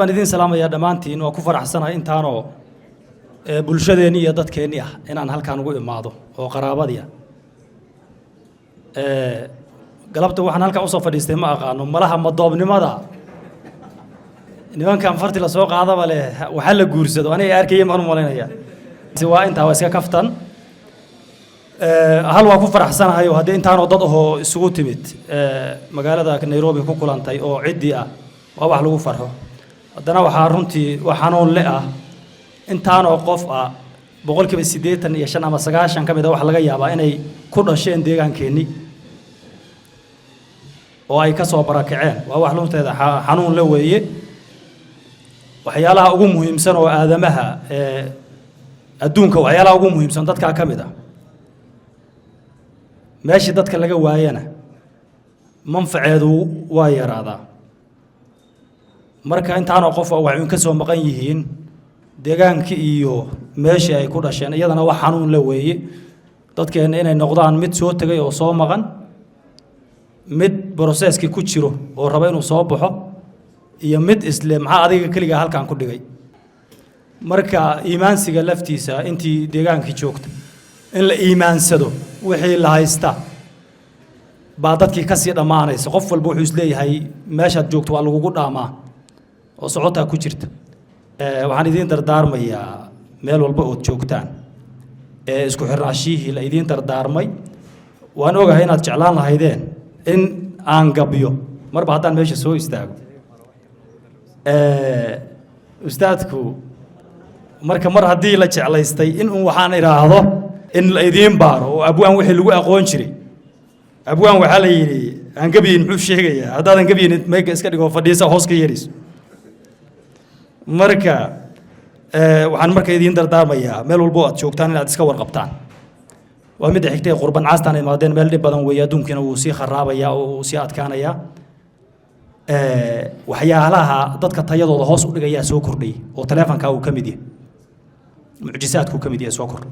Baan idiin salaamayaa dhammaantiin. Waa ku faraxsanahay intaanoo bulshadeenni iyo dadkeenni ah inaan halkaan ugu imaado oo qaraabadii ah. Galabta waxaan halkaan usoo fadhiistay ma aqaano, malaha madoobnimada nimankan farti lasoo qaadaba leh waxa la guursado aniga arkaya maan u malaynaya. Waa intaa, waa iska kaftan. Hal waa ku faraxsanahay oo haddii intaanoo dad ahoo isugu timid magaalada Nairobi ku kulantay oo ciddii ah, waa wax lagu farxo. Haddana waxaa runtii wax xanuun le ah intaanoo qof ah 85% ama 90 ka mid a waxa laga yaabaa inay ku dhasheen deegaankeenni oo ay ka soo barakaceen. Waa wax runteeda xanuun le weeye. Waxyaalaha ugu muhiimsan oo aadamaha ee adduunka, waxyaalaha ugu muhiimsan dadkaa ka mid ah. Meeshii dadka laga waayana manfaceedu waa yaraadaa. Marka intaanoo qof waxay ka soo maqan yihiin deegaankii iyo meeshii ay ku dhasheen, iyadana wax xanuun la weeye. Dadkeenna inay noqdaan mid soo tegay oo soo maqan, mid process-kii ku jiro oo raba inuu soo baxo, iyo mid isle maxaa adiga keligaa halkan ku dhigay. Marka iimaansiga laftiisa, intii deegaankii joogta in la iimaansado wixii la haysta baa dadkii ka sii dhammaanaysa. Qof walba wuxuu isleeyahay meeshaad joogto waa lagugu dhaamaa oo socotaa ku jirta. Waxaan idiin dardaarmayaa meel walba ood joogtaan ee isku xirnaashihii la idiin dardaarmay. Waan ogahay inaad jeclaan lahaydeen in aan gabyo marba haddaan meesha soo istaago ustaadku. Marka mar haddii la jeclaystay in uun waxaan idhaahdo in la idiin baaro oo abwaan wixii lagu aqoon jiray. Abwaan waxaa la yidhi aan gebyin muxuu sheegayaa? Haddaadan gebyin, meyga iska dhigo, fadhiisa, hoos ka yeerayso. Marka waxaan marka idiin dardaarmayaa meel walbo aad joogtaan inaad iska warqabtaan. Waa midda xigtay, qurban caastaan imaadeen meel dhib badan weeye. Adduunkiina wuu sii kharaabaya oo wuu sii adkaanayaa. Waxyaalaha dadka tayadooda hoos u dhigayaa soo kordhay oo taleefanka uu ka mid yahay, mucjisaadku ka mid yahay soo kordhay.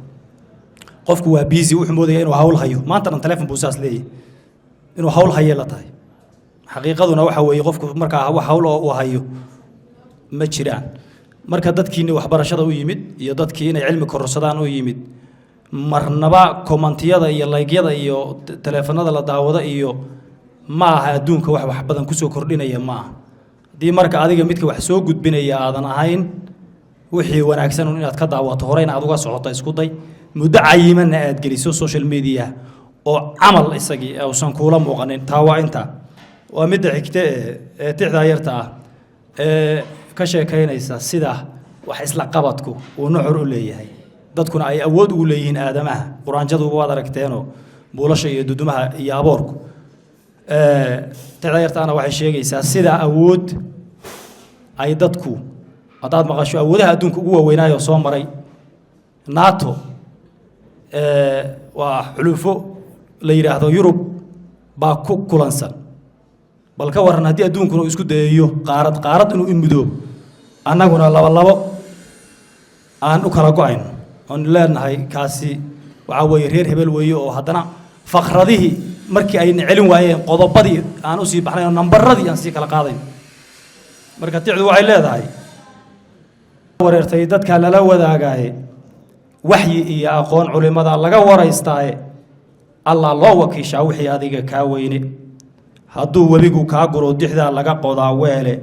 Qofku waa busy, wuxuu moodaya inuu hawl hayo. Maanta dhan taleefon buu saas leeyahay, inuu hawl haye la tahay. Xaqiiqaduna waxa weeye qofku markaa wax hawl oo uu hayo ma jiraan. Marka dadkiinni waxbarashada u yimid iyo dadkii inay cilmi kororsadaan u yimid, marnaba comment-iyada iyo like-yada iyo taleefanada la daawado iyo ma aha adduunka wax wax badan kusoo kordhinaya ma aha. Haddii marka adiga midka wax soo gudbinaya aadan ahayn, wixii wanaagsan un inaad ka daawato, horeyna aad uga socoto isku day, muddo cayimanna aad geliso social media oo camal isagii uusan kuula muuqanin. Taa waa intaa. Waa midda xigte ee tixdaa yarta ah ee ka sheekaynaysa sida wax isla qabadku uu nuxur u leeyahay, dadkuna ay awood ugu leeyihiin aadamaha. Quraanjaduba waad aragteenoo buulasha iyo dudumaha iyo aboorku. Tixdaa yartaana waxay sheegaysaa sida awood ay dadku, haddaad maqasho awoodaha adduunka ugu waaweynaayo soo maray, NATO waa xulufo la yidhaahdo Yurub baa ku kulansan. Bal ka waran haddii adduunkuna uu isku dayayo qaarad qaarad inuu imudoobo, annaguna laba labo aan u kala go-ayno oon leenahay kaasi waxaa weeye reer hebel weeye, oo haddana faqradihii markii ayna celin waayeen qodobadii aan usii baxnay oo nambaradii aan sii kala qaadayn. Marka ticdu waxay leedahay: wareertay dadka lala wadaagaaye, waxyi iyo aqoon culimada laga waraystaaye, Allah loo wakiishaa wixii adiga kaa weyne. Hadduu webigu kaa guro, dixdaa laga qodaa weele.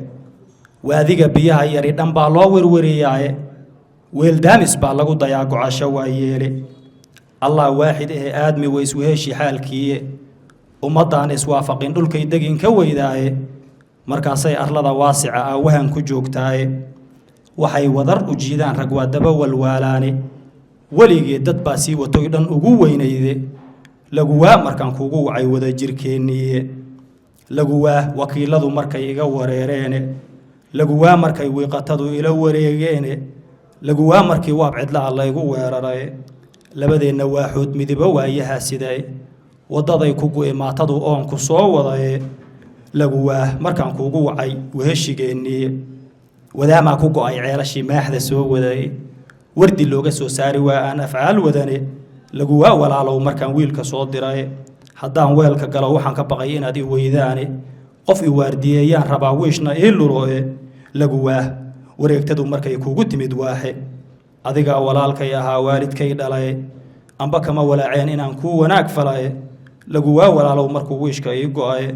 Waadiga biyaha yari dhan baa loo werweriyaaye, weeldaamis baa lagu dayaa gocasho waa yeele. Allah waaxid ahe, aadmi waysweheshi xaalkiiye, ummaddaan iswaafaqin dhulkay degin ka weydaaye. Markaasay arlada waasica ah wahan ku joogtaaye, waxay wadar u jiidaan rag waa daba walwaalaane. Weligeed dad baa sii watoy dhan ugu weynayde, laguwaa markaan kugu wacay wadajirkeenniiye. Laguwaa wakiiladu markay iga wareereene, laguwaa markay wiiqatadu ila wareegeene, laguwaa markii waab cidlaha laygu weeraray. Labadeenna waaxood midibo waayaha sidae, waddaday ku gu'e maatadu oonku soo wadaye. Laguwaa markaan kuugu wacay weheshigeenniiye, wadaamaa ku go'ay ceelashii maaxda soo wadaye, wardi looga soo saari waa aan afcaal wadane. Laguwaa walaalow markaan wiilka soo diraye, haddaan weelka galo waxaan ka baqay inaad i weydaane. Qof i waardiyeeyaan rabaa, wiishna ii luloe. Lagu waah wareegtadu markay kugu timid waaxe, adigaa walaalkay ahaa, waalidkay dhalaye, amba kama walaaceen inaan kuu wanaag falaye. Lagu waa walaalow markuu wiishka ii go-aye,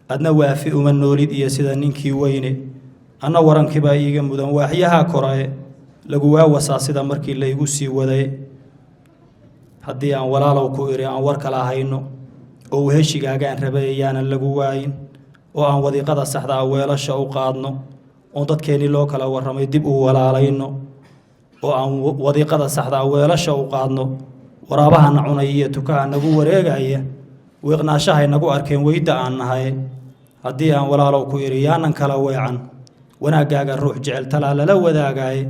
adna waafi uma noolid iyo sida ninkii weyne, anna warankiibaa iiga mudan waaxyahaa koraye. Lagu waa wasaa sida markii laygu sii waday. Haddii aan walaalow ku idhi aan war kala hayno oo weheshigaagaan rabay, yaanan lagu waayin oo aan wadiiqada saxda ah weelasha u qaadno, oon dadkeennii loo kala warramay dib u walaalayno, oo aan wadiiqada saxda ah weelasha u qaadno. Waraabahana cunaya iyo tukaha nagu wareegaya, wiiqnaashahay nagu arkeen weyda aan nahay. Haddii aan walaalow ku idhi yaanan kala weecan, wanaaggaaga ruux jecel talaa lala wadaagaaye,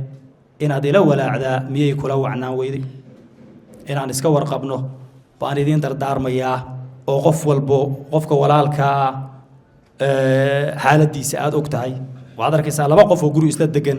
inaad ila walaacdaa miyay kula wacnaan weyday? Inaan iska warqabno baan idiin dardaarmayaa, oo qof walbo qofka walaalkaa ah xaaladiisa aada og tahay. Waxaad arkaysaa laba qof oo guri isla degan.